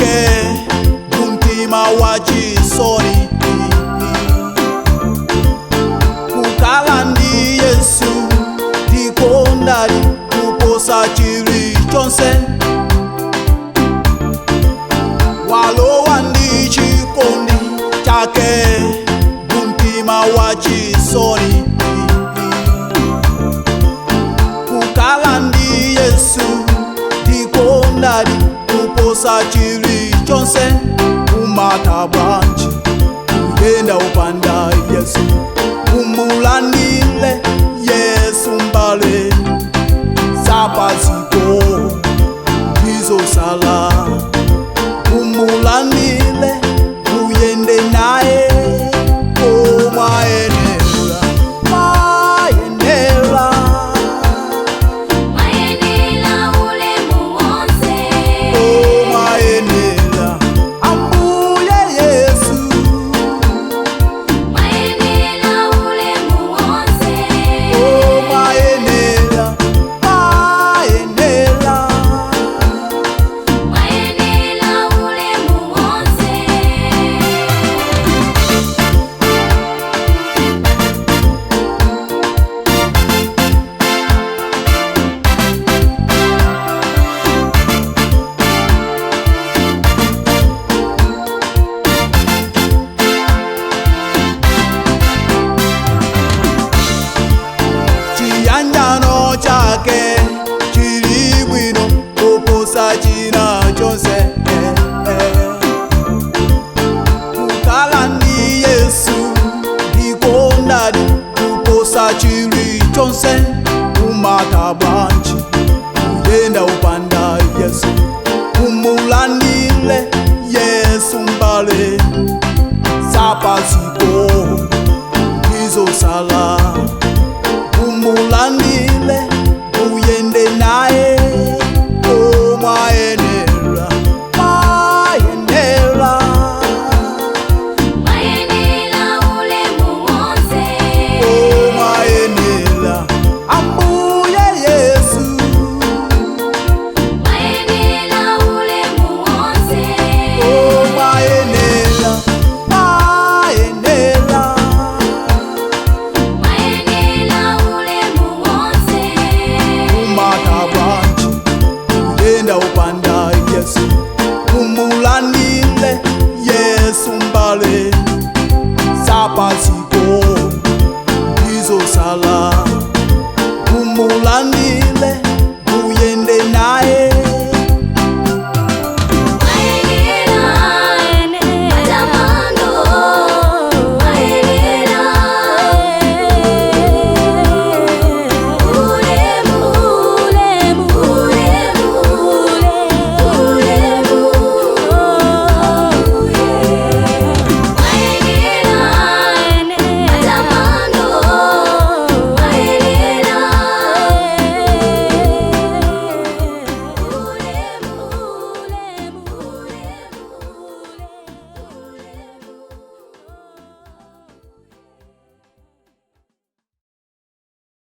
Chake mumtima wa chisoni, kukala ndi Yesu ndikondali kuposa chilichonse. Walowa ndi chikondi chake mumtima wa chisoni, kukala ndi Yesu ndikondali kuposa chilichonse. Umata bwanji kuyenda upanda Yesu, umulandile Yesu mbale, zapaziko ndizosala, umulandile uyende naye. Omwayenela mayenela, Mayenela ulemu wonse. Omwayenela ambuye Yesu, Mayenela ulemu wonse. Omwayenela mayenela, Mayenela ulemu wonse. Chiyanjano chake chili bwino kuposa china chonse. Kukala ndi Yesu ndikondali kuposa chilichonse. Umata bwanji kuyenda upanda Yesu, umulandile Yesu mbale, zapaziko ndizosala, umulandile uyende naye. Omwayenela mayenela, Mayenela ulemu wonse. Omwayenela ambuye Yesu, Mayenela ulemu wonse. Omwayenela mayenela, Mayenela ulemu wonse. Umata bwanji kuyenda upanda Yesu, umulandile Yesu mbale, zapaziko ndizosala, umulandile.